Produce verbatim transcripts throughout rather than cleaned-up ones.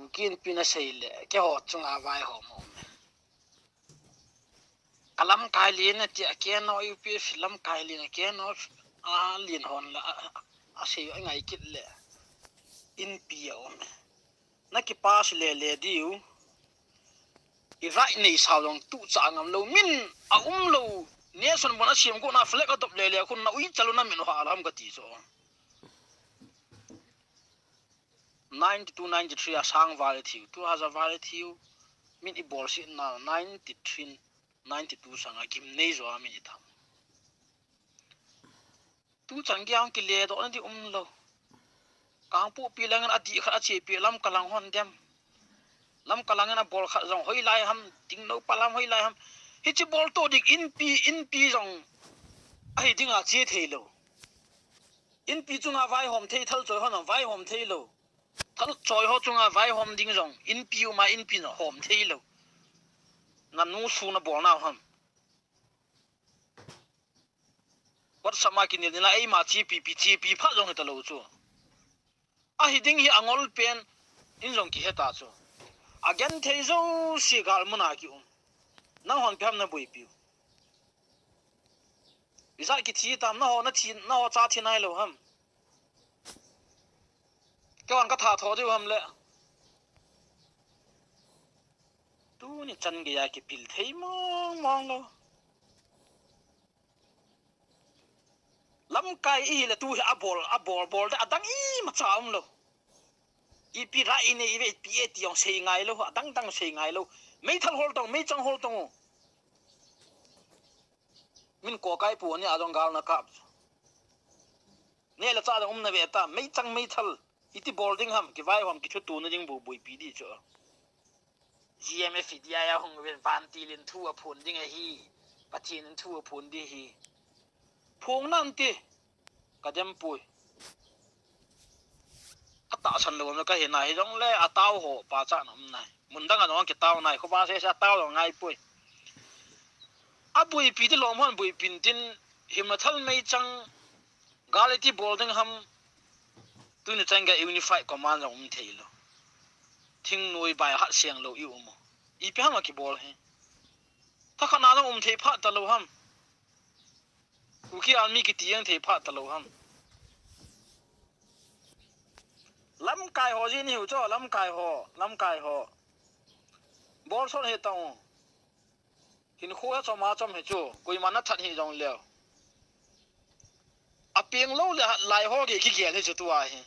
Kuki Inpi na sei le, keiho chunga vaihom um e. Ka lamkai lien ati a, keiho U P F lamkai lien a, keiho a lien hon la, a, a, a sei a ngai kit le. Inpi a um e. Na kipas le le diu. I right nei sao jong tucha ngam lou. Min a um lou. Nation bon a siam ko na flag a dop le le khun na ui chalu na min ho alam ka ti so. Ninety-two, ninety-three a sang val i thiu, two thousand val i thiu, min i bol si na ninety-three, ninety-two sang a gim nei zo a min i tham. Tu chan kia hong kile do na di um lo. Kangpokpi lang a di khat a che pi lam ka lang hon dem. Lam ka lang a bol khat jong hoi lai ham, ting no pa lam hoi lai ham. Hichi bol to dik Inpi, Inpi jong. Ahi ding a che thei lo. Inpi chunga vaihom thei thal choi hon vaihom thei lo. Thal choi ho chunga vaihom ding jong. Inpi u ma Inpi na hom thei lo. Na nu su na bol na ham. WhatsApp ma kinel ni la ei ma chi pi pi chi pi pha jong he ta lo chu. Ahi ding hi angol pen in jong ki he ta chu. A gen thei zo si gal muna ki um. Nang hon pem na bui piu. Iza ki thi tam na ho na thi na ho cha thi nai lo ham. Keiho ka tha tho diu ham le. Tuni chan gei a kipil thei mong mong lo. Lamkai i hi le tu hi a bol, a bol, bol de a dang imacha um lo. Ipi ra i nei i ve, ipi e ti jong sei ngai lo, a dang dang sei ngai lo. Meithal hol tong, meichang hol tong u. Min ko kai pu ni a jong gal na kap. Ne la cha jong um na ve ta, meichang meithal. Iti bol ding ham, kivaihom, kithutu na ding bu buipi di chu. G M F i dia ya hung ven vantil in thu a phun ding ahi. Pathen in thu a phun di hi. Phung nan ti. Ka dem pui. A tahsan lo na ka he na hi jong le a tao ho pa cha nam nai. Mun dang a jong ki tao nai. Kho ba se sa tao lo ngai pui. A buipi ti lom hon buipi tin him na thal meichang. Gal iti bol ding ham. Tuni chan gei unified command jong um thei lo. Thingnoi bai hat siang lo i um o. Ipi ham a kibol hi. Thakhat na jong um thei phat ta lo ham. Kuki Army kiti jeng thei phat ta lo ham. Lamkai ho jin hiu cho, lamkai ho, lamkai ho. Bol sot he ta u. Hinkho a chom a chom hi chu, koima na that hi jong leo. A piang lo le hat lai ho gei kigel hi chu tua hi.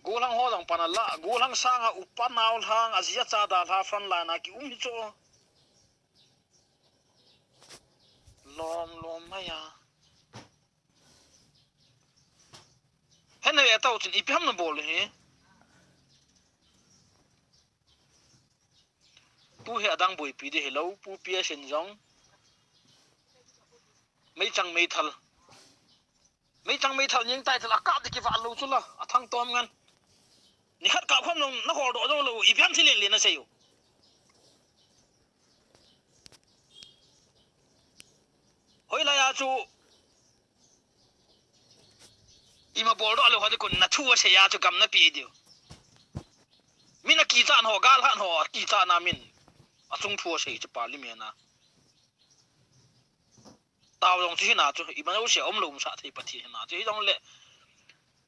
Gollhang ho jong pan a la, gollhang sang a upa nao lhang, a ji a cha dalha front line a ki um hi chu. Lom lom mai a. Hen na ve tau chin ipi ham na bol hi. Tu hi a dang buipi di hi lo, pu pi a sin jong. Meichang meithal. Meichang meithal ning tai thal a kap di ki va lo chu la, a thang tom ngan. Ni khat kap khom lo, na hol do jo lo, ipi ham thi len len na sei u. Hoi lai a chu. Ima bol do lo ha di kun na thu a sei a chu gam na pi diu. Min a kicha na ho, gal ha na ho, a kicha na min. A chung thu a sei chu parliament a. Tao jong chu hi na chu, ima no se om lo um sa thei Pathen hi na chu, hi jong le.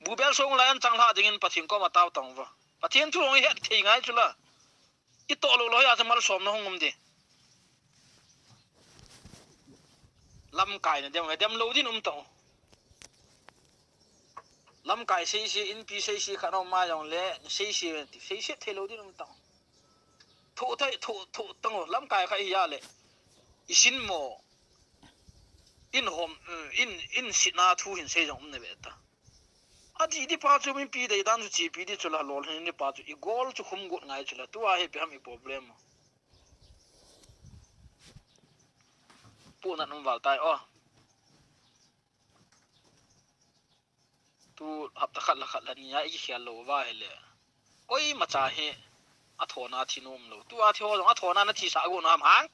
Bu bel song lai an chang hla ding in Pathen koma tao tong vo. Pathen thu jong i het thei ngai chu la. I to lo lo ya chu malsom na hung um di. Lamkai na dem, dem lo din um tong. Lamkai sei sei, Inpi sei sei khat na um ma jong le, sei sei, sei sei thei lo din um tong. Thu thei, thu, thu tong, lamkai kha i ya le. I sin mo. In hom, eh, in, in sit na thu hin sei jong um na ve ta. A di di pa chu min pi dei dan chu chi pi di chu la lol hin ni pa chu i gol chu khum gut ngai chu la. Tu a he pi ham i problem. Pu na num val tai o. Tu hapta khat la khat la ni a i khel lo va he le. Koima cha hi a thona thi nom lo. Tu a thi ho jong a thona na thi sa go na ham hang.